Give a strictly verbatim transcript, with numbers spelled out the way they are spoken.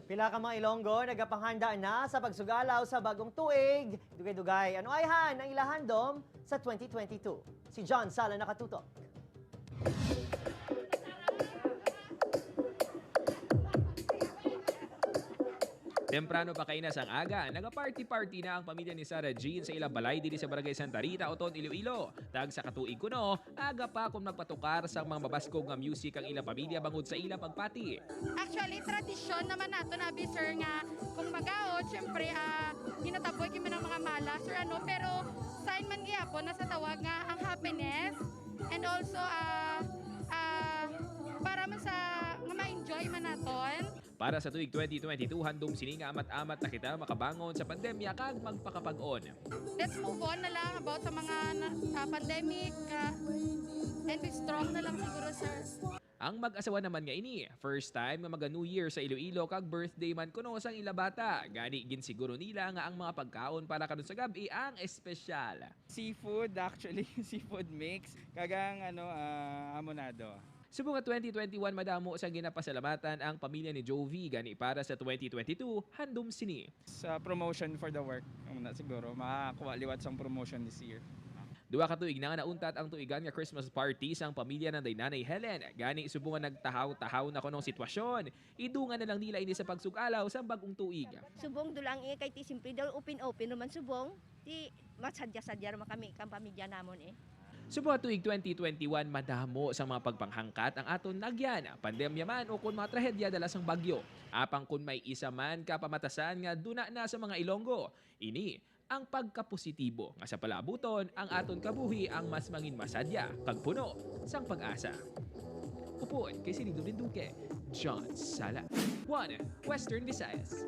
Pila ka mga Ilonggo nagapanghanda na sa pagsugalaw sa bagong tuig. Dugay-dugay, ano ayhan ang ila handom sa twenty twenty-two? Si John Sala nakatutok. Temprano pa kaina sang aga, nagaparty-party na ang pamilya ni Sarah Jean sa ila balay diri sa Barangay Santa Rita, Oton, Iloilo. Tag sa katuig kuno, aga pa kon magpatukar sang mga mabaskog nga music ang ila pamilya bangod sa ila pagpati. Actually, tradisyon naman nato na, abi, sir, nga kung magaod, syempre, ah, ginataboy kami ng mga malas or ano, pero sign man gihapon na sa tawag nga ang happiness and also, ah, ah, para man sa nga ma-enjoy man naton. Para sa tuig twenty twenty-two, handom sini nga amat-amat na kita makabangon sa pandemya kag magpakapag-on. Let's move on na lang about sa mga na, ah, pandemic, ah, and be strong na lang siguro, sir. Ang mag-asawa naman nga ini, first time nga maga-New Year sa Iloilo kag birthday man kuno sang ila bata. Gani, ginsiguro nila nga ang mga pagkaon para karon sa gab-i ang espesyal. Seafood, actually, seafood mix. Kag ang, ano, ah, hamonado. Subong nga twenty twenty-one, madamo sang ginapasalamatan ang pamilya ni Jovie, gani para sa twenty twenty-two, handom sini. Sa promotion for the work, muna siguro, makakuha liwat sang promotion this year. Duha ka tuig na nga nauntat ang tuigan nga Christmas party sang pamilya nanday Nanay Helen. Gani, subong nga nagtahaw-tahaw na kunong sitwasyon, idungan na lang nila ini sa pagsugalaw sa bag-ong tuig. Subong dulang iya kay ti simpre daw open-open naman subong. Ti masadya-sadya naman kami kang pamilya namon eh. Subong nga tuig twenty twenty-one, madamo sang mga pagpanghangkat ang aton nagyan, pandemya man o kon mga trahedya dala sang bagyo. Apang kon may isa man ka pamatasan nga duna na sa mga Ilonggo, ini ang pagkapositibo nga sa palaabuton ang aton kabuhi ang mas mangin masadya kag puno sang pag-asa. Upod kay Sinido Rinduque, John Sala, One Western Visayas.